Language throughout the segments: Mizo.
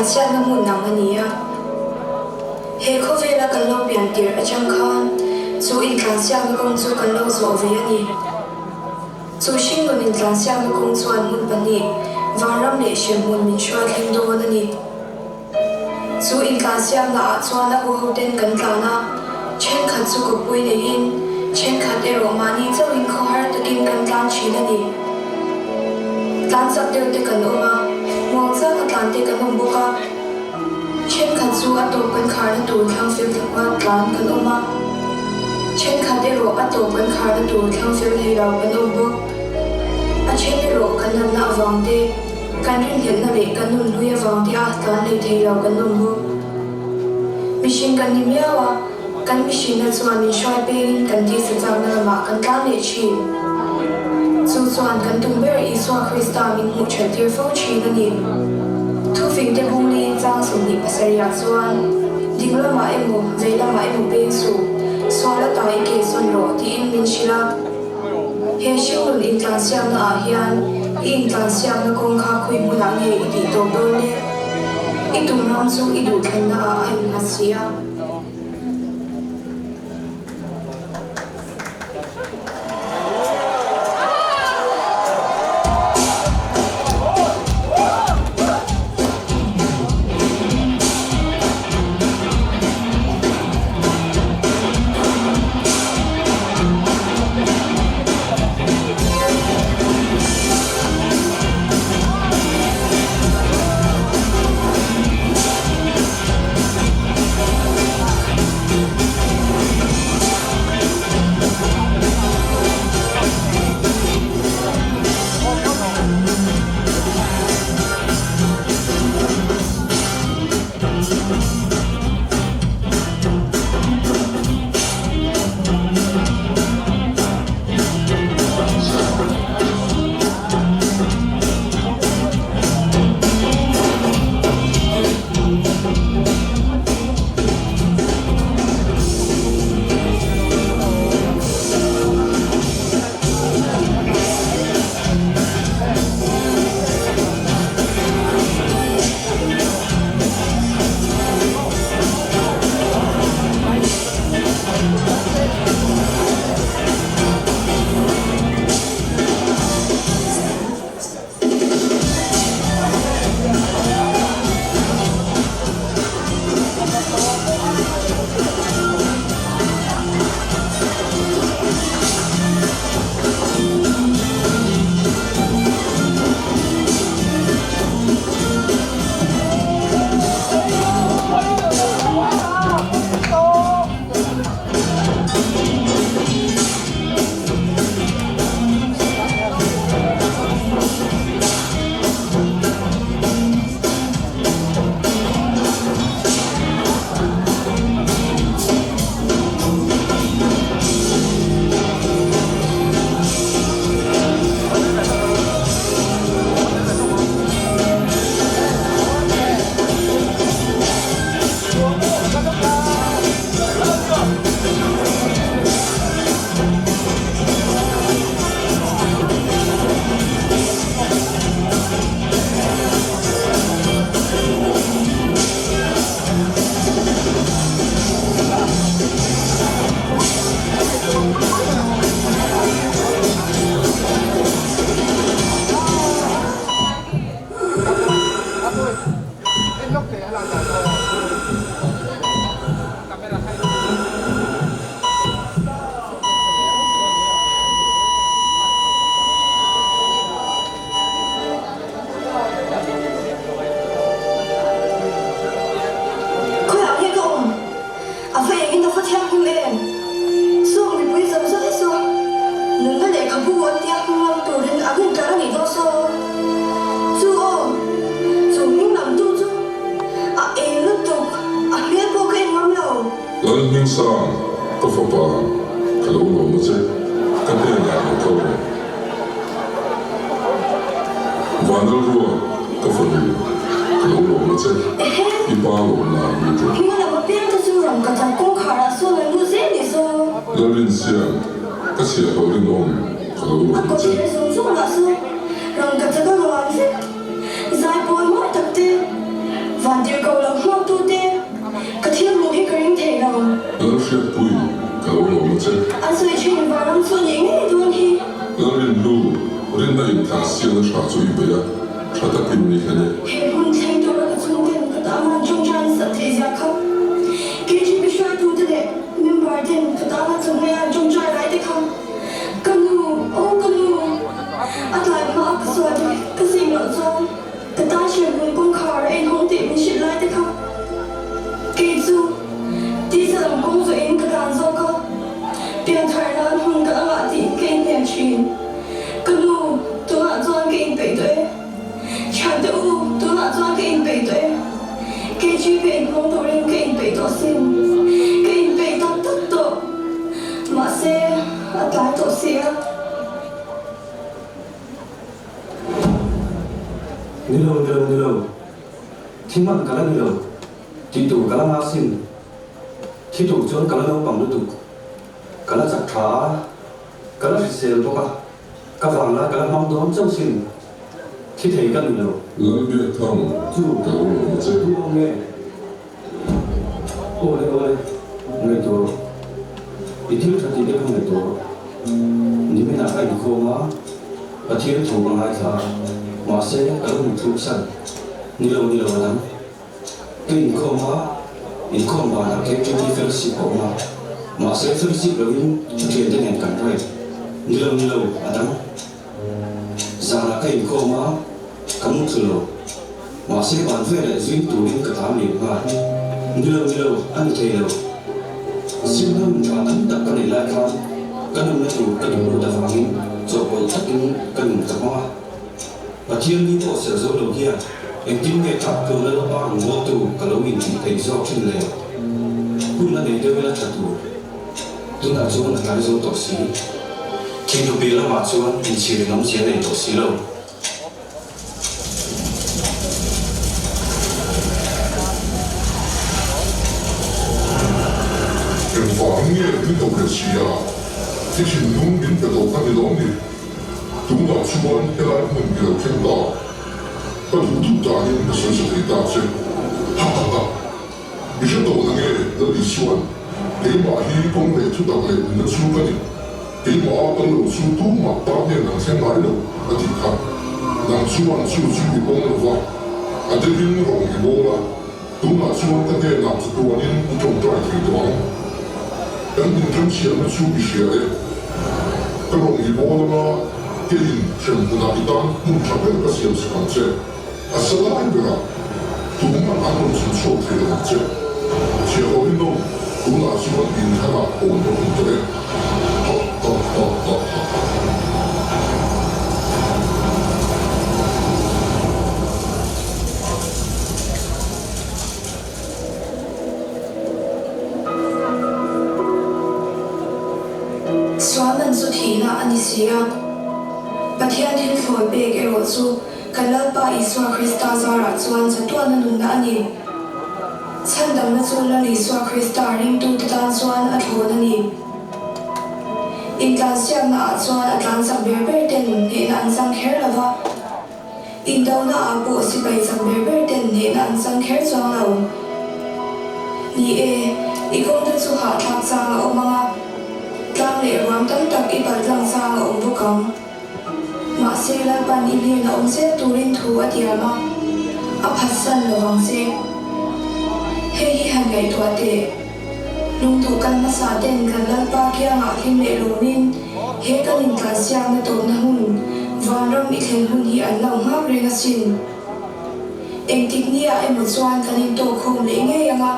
intlansiakna hmun ang a ni a. He khawvela kan lo pian tirh atang khan chu intlansiakna kawng chu kan lo zawh ve a ni. Chu hringnun intlansiakna kawng chuan hmun pahnih, vanram leh hremhmun min hruai thleng dawn a ni. Chu intlansiakna ah chuan a huho ten kan tlan a, thenkhat chu kawppui neiin, thenkhat erawh mahni chauhin khawhar takin kan tlan thin a ni. Tlan chak deuh te kan awm a, muang chak a tlan te kan awm bawk a. Thenkhat chu a tawp kan kharna tur thlang fel thla tlan kan awm a, thenkhat erawh a tawp kan kharna tur thlang fel thei lo kan awm bawk. A then erawh kan natna avang te, kan rinhlelhna leh kan nunhlui avang te a tlan lei thei lo kan awm bawk. Mihring kan ni miau a. Kan mihrinna chuan min hruai pengin kan tisa chakna lamah kan tlan leh thin. Chu chuan kan tum ber Isua Krista min hmuh that tir fo thin a ni. Thufingte bungli chang 27 ah chuan, Ding lamah emaw, vei lamah emaw peng suh, sual ata i ke sawn rawh tiin min hrilh a. He hringnun intlansiakna ah hian i intlansiakna kawng kha khawi hmunah nge i tih tawp dawn le? I tum ram chu i duhthlanna ah a innghat si a. Khawiah nge ka awm? A va engin a va thianghlim em? Sawng mipui zam zai saw nunna lehkhabu an tia hming lam turin an intlar a nih dawn saw. Chu aw, chu hming lamtu chu a eng lutuk, a hmel pawh ka en ngam lo. Lalhmingsang, ka fapa, ka lo lawm a che, ka hnenah lo kal rawh. Vanlalrua, ka fanu, ka lo lawm a che, i pa lawmna a lut rawh. Hming lam apiang te chu ram ka chak kawngkhar ah sawn an lut zel nih saw. Lalrinsiang, ka chhiahhlawh rinawm, ka lo lawm a che. A kawtthler zawng zawng ah sawn ram ka chak a ruan vek, zai pawl mawi tak te. Van. Lalhriatpui, ka lo lawm a che. An sawi thin vanram chu nih ngei dawn hi. Lalrinhlu, rinna intlansiakna tha chu i bei a, tha takin ni hlen e. He hmun thleng tura ka chhungten ka tana an tawngtai nasat theih zia kha KGB hruaitute leh member ten ka tana chawhmeh an tawngtai lai te kha ka nu, aw ka nu, a tlai hma a ka sawi te ka sim loh chuan ka tan hremhmun kawngkhar a inhawng tih min hrilh lai te kha kei chu tisa lam kawng zawhin ka tlan zawk a, pianthar nan hun ka la ngah tih ka inhnem thin. Ka nu, tunah chuan ka inpeih tawh e. Thiante u, tunah chuan ka inpeih tawh e. KGP inhmang turin ka inpeih tawh asin. Ka inpeih tak tak tawh. Mahse, a tlai tawh si a. Ni lo, ni lo, ni lo. Thi hman ka la ni lo. Tih tur ka la nga sin. Thi tur chuan ka la naupang lutuk. Ka la chak tha a. Ka la hrisel bawk a, ka vanglai ka la hmang dawn chauh sin, thi thei ka ni lo. Lalbiakthang chu ka lo lawm a che. Tu awm nge? Awle awle, ngaihtuah rawh. I thil tha tih te kha ngaihtuah rawh. Niminah ka inkhawm a, Pathian thu ka ngaithla a, mahse ka lo hmu thluk san. Ni lo ni lo a dang. Ka inkhawm a, inkhawm banah KTT fellowship a awm a, mahse fellowship loin ka thiante nen kan rei. Ni lo ni lo, a dang. Zanah ka inkhawm a, ka mu thlu lo. Mahse ban veleh zing turin ka tlan leh nghal. Ni lo ni lo, a ni thei lo. Simna hun tha tam tak ka neih lai khan ka nunna tur ka duh lut avangin chawhpawlh takin ka nun ka hmang a. Pathian ni pawh serh zo lo hian engtin nge tlak tluan Lalpa rawn bawltu ka lo intih theih zawk thin le? Hun a nei deuh ila tha tur. Tunah chuan a tlai zo tawh si. Thihnu piah lamah chuan inchhir in awmzia nei tawh si lo. Engvangin nge min ko leh si a? I thinlung min pe tawh kha ni lawm ni? Tunah chuan helai hmun i lo thleng ta. Ka duh duh danin ka sawi sa thei ta che. Ha ha ha. I hre tawh na nge Lal Isuan, keimah hi kawng leh thutak leh nunna chu ka ni. Keimah a kal lo chu tumah pa hnen an thleng ngai lo, a tih kha. Nang chuan chu chu i pawm lo va, a devin rawng i bawl a, tunah chuan ka hnenah chatuanin i tawngtai thei tawh ang. Kan inremsiamna chu i hria e. Ka rawn i bawl anga keiin hremhmunah i tan hmun tha ber ka siam sak ang che. A sa lai berah tumah an rawn chhun chhuak thei lo ang che. Thiahhlawh rinawm, tunah chuan inthanah hawn ka hun tawh e. Ha ha ha ha ha ha. Sual man chu thihna a ni si a, Pathian thil thlawi pek erawh chu kan Lalpa Isua Krista zarah chuan chatuana nunna a ni. Chhandamna chu Lal Isua Krista ringtute tan chuan a thlawn a ni. Intlansiakna ah chuan a tlan chak ber ber ten hnehna an chang kher lo va. Indona ah pawh sipai chak ber ber ten hnehna an chang kher chuang lo. Ni e, i kawngte chu hahthlak chang a awm ang a, tlang leh ruam tam tak i pal tlang chang a awm bawk ang. Mahse Lalpan i hnena awm zel turin thu a tiam a, a phatsan lovang che. Hei hi han ngaihtuah teh. Lungduh kan hmasa ten kan Lalpa kiangah hlim leh lawmin he kan intlansiakna tawpna hun, vanram i thlen hun hi an lo nghak reng asin. Engtik niah emaw chuan kan intawk khawm leh ngei ang a,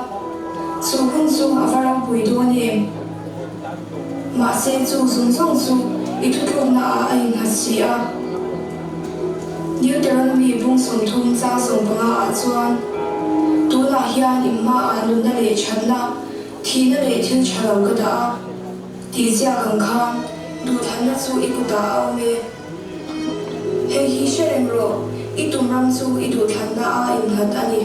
chu hun chu a va rampui dawn em? Mahse chu zawng zawng chu i thutlukna ah a innghat si a. Deuteronomy bung 30 chang 15 ah chuan, Tunah hian i hmaah nunna leh thatna, thihna leh thil tha lo ka dah a, tih ziak ang khan duhthanna chu i kutah a awm e. Hei hi hre reng rawh, i tum ram chu i duhthlanna a innghat a ni.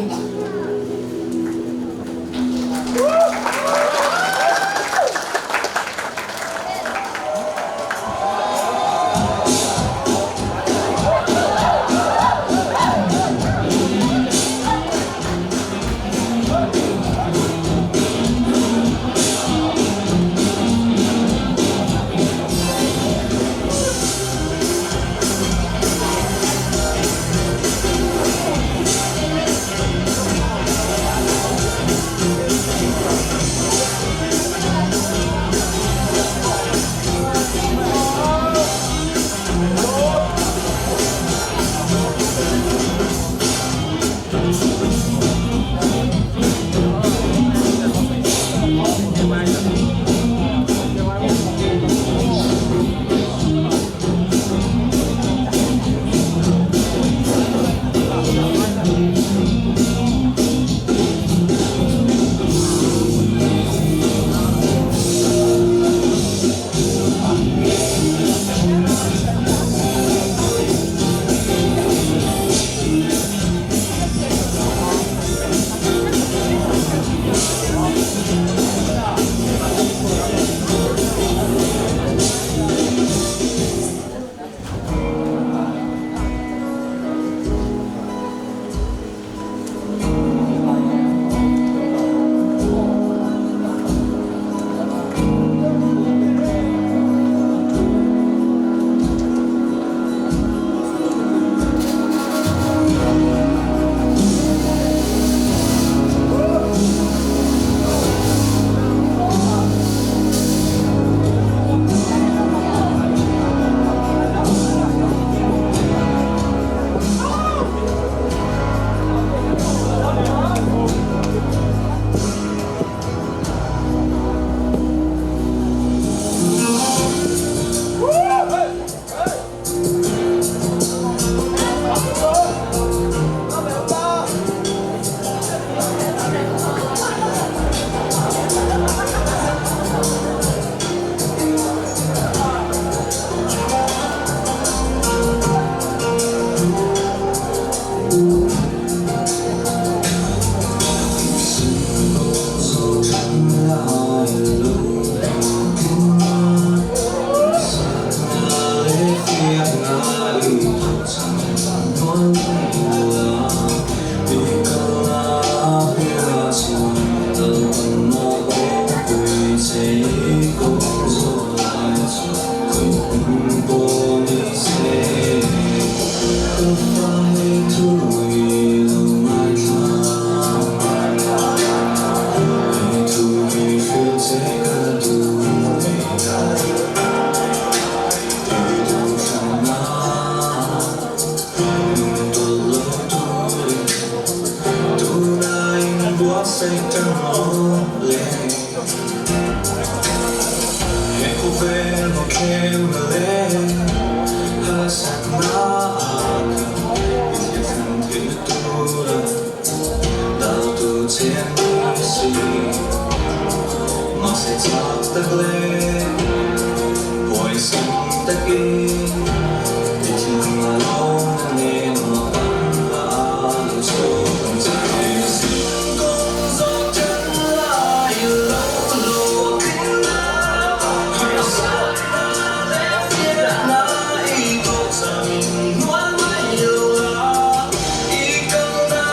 buatsaih ṭan rawh le. He khawvel maw thleu na le harsatna ah khan i thliah thlen theihna tura dal tu che an ni si. Mahse chak tak leh huaisen takin i thinlung a lawmna nen mak ang a lo chhuak ang che. Kawng zawh ṭan lai lo hlawhtling a, harsatna leh fiahna i tawh changin hnual mai lo la. I kalna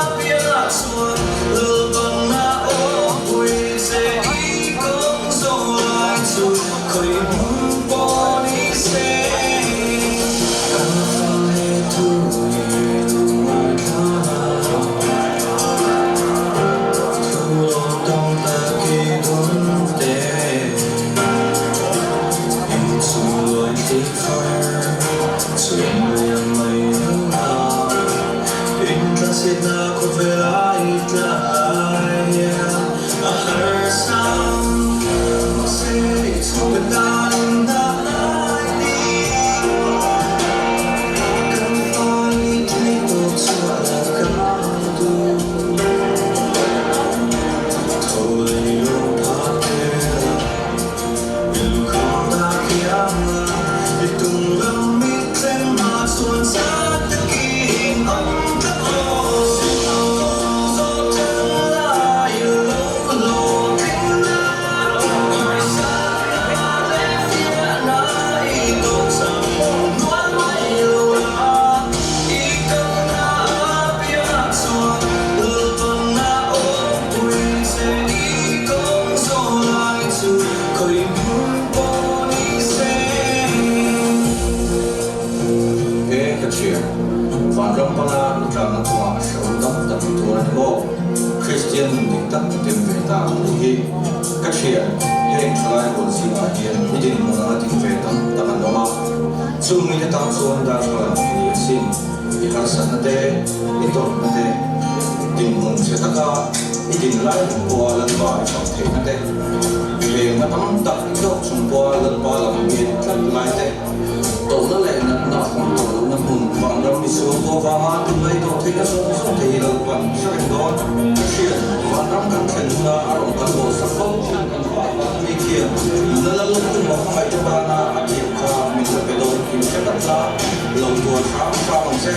apiangah chuan Lalpangna awmpui che i kawng zawh lai chu khawi hmun pawh ni se. Kan fa he thu i lo ngaithla a, thu lawm tawng tak i dun te. Inchung luai thli far chuan liam mai lo la, intlansiatna khawvel a i tlai hian a harsa. Mahse i chhungte tanin dah lai ni, kan fa i theih tawp chhuah la ka duh. Tho lei lung phak tel a, i lukham dah khiang a, i tum ram i thleng hma chuan zat takin awm tlat aw. Kawng zawh ṭan lai lo hlawhtling a, harsatna leh fiahna i tawk changin hnual mai lo la. I kalna apiangah chuan Lalpangna awmpui che i kawng zawh lai chu khawi hmun pawh ni se. He ka thian, vanram panga i tlakna kawngah hrehawm tam tak i tuar a ni maw? Kristian nun dik tak i tem ve ta ang tih hi. Ka thian, heng thalai rual zingah hian i dinhmun anga ding ve tam tak an awm a. Chung mite tan chuan darthlalang i ni asin. I harsatna te, i tawrhna te, dinhmun chhe taka i din lai reng pawha Lalpa i fak theihna te, hlengna tam tak i tawk chung pawha Lalpa lam i en tlat lai te, tawrhna leh natna a awm tawh lohna hmun vanram i sual tawh vanga tunlai tawh theihna zawng zawng te hi Lalpan hre reng dawn. Ka hriat, vanram kan thlen huna a rawn kal haw sak fo thin kan pa vana mi khian nuna lal lukhum a hmangaihte tana a thiam kha min la pe dawn tih hre tak la, lo tuar hram hram ang che.